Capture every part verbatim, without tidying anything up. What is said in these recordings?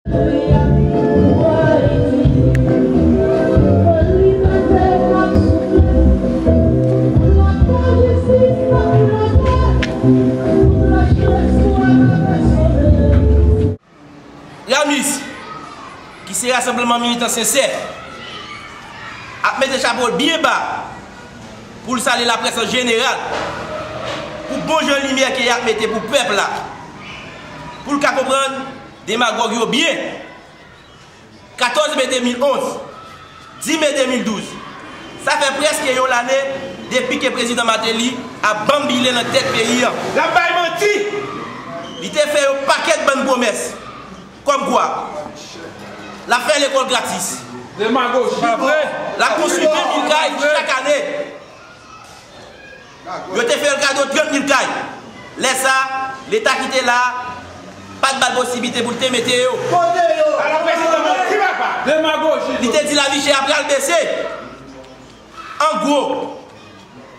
Ramis, ki se Rasanbleman Militan Sensè, ap mete chapo l byen ba pou l salye laprès an jeneral pou bon jan limyè ke y ap mete pou pèp la, pou l ka konprann demagòg yo byen. Katòz me de mil onz, dis me de mil douz. Sa fè prèske yon lane depi ke prezidan Martelly ap banbile nan tèt peyi a. L ap bay manti. Li te fè yon pakèt bann pwomès. Kòmkwa, l ap fè lekòl gratis. Demagoji. Pa vre. L ap konstwi ven mil kay chak ane. Yo te fè l kado trant mil kay. Lè sa, Leta ki te la a pa t ba l posiblite pou l te mete yo. Kote yo? Alò, prezidan manti, papa. Demagoji. Li te di lavi chè a pral bese. An gwo,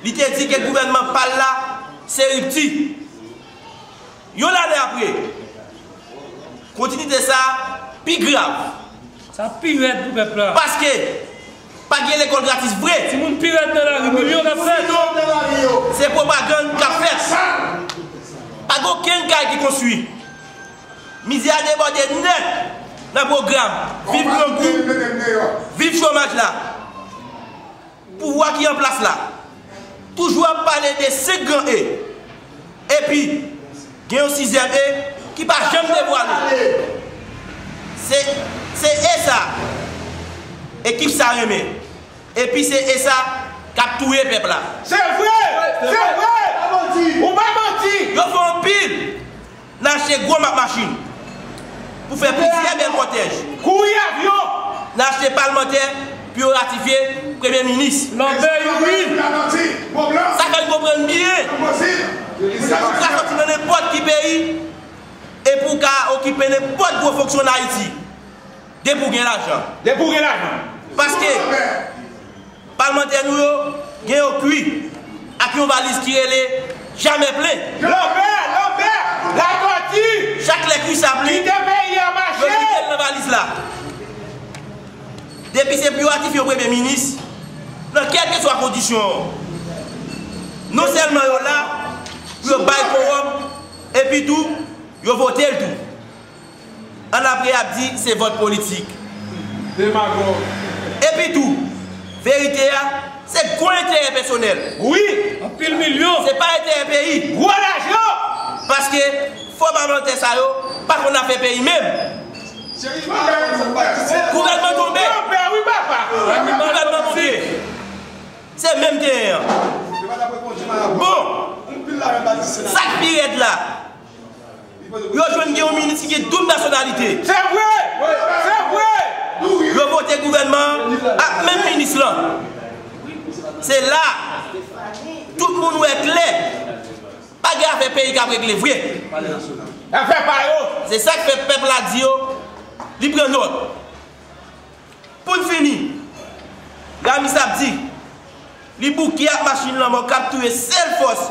li te di ke gouvènman pa l la se ripti. Yon lane apre, kontinite sa a pi grav. Sa pi rèd pou pèp la. Paske pa gen lekòl gratis vre. Timoun pi rèd nan lari, milyon k ap fèt. Sinon, se pwopagann k ap fèt. Pa gen okenn kay ki konstwi. Mizè a debòde nèt nan pwogram Viv Grangou, Viv Chomaj la. Pouvwa ki an plas la toujou ap pale de senk gran E. Epi, gen yon sizyèm E ki pa janm devwale. Se, se E sa ekip sa renmen. Epi se E sa k ap touye pèp la. Se vre! Se vre! Ou pa manti! Yo fè anpil. N achte gwo mak machin pou fè plizyè bèl kòtèj. Kouri avyon. N achte palmantè pou yo ratifye premye minis. Lanbè youri. Sa fè n konprann byen pou w ka soti nan nenpòt ki peyi e pou w ka okipe nenpòt gwo fonksyon ann Ayiti. Depi w gen lajan. Depi w gen lajan. Paske palmantè nou yo gen yon kwi ak yon valiz ki rele jamè plen. Lanbè, lanbè, latòti. Chak lè kwi sa plen, kite peyi a mache. Yo kite l nan valiz la. Depi se pou yo ratifye yon premye minis, nan kèlkeswa kondisyon an, non sèlman yo la pou yo bay kowòm, epi tou, yo vote l tou. Ann apre y ap di se vòt politik. Demagòg. Epi tou, verite a, se gwo enterè pèsonèl. Wi. Anpil milyon. Se pa enterè peyi. Gwo lajan. Paske fo palmantè sa yo pa konn afè peyi menm. Gouvènman tonbe. Gouvènman tonbe. Se menm genyen an. Bon, sa k pi rèd la, yo jwenn gen yon minis ki gen doub nasyonalite. Se vre! Se vre! Yo vote gouvènman an ak menm minis lan. Se la tout moun wè klè. Pa gen afè peyi k ap regle vre. Afè pa yo. Se sa k fè pèp la di yo, li pran nòt. Pou n fini, Ramis ap di, li bouke ak machin lanmò k ap touye sèl fòs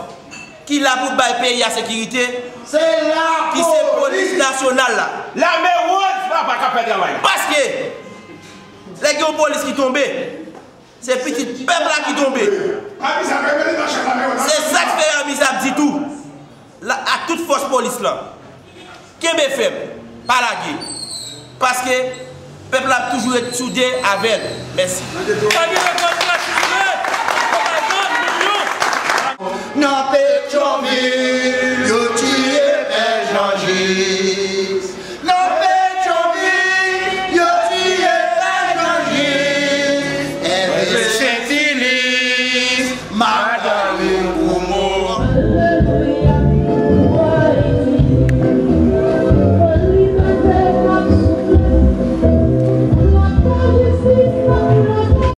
ki la pou bay peyi a sekirite, ki se polis nasyonal la. Lame woz, papa, k ap fè travay la. Paske, lè gen yon polis ki tonbe, se pitit pèp la ki tonbe. Se sa k fè Ramis ap di tou. La, ak tout fòs polis lan. Kenbe fèm, pa lage. Paske pèp la ap toujou ret soude avè l. Mèsi.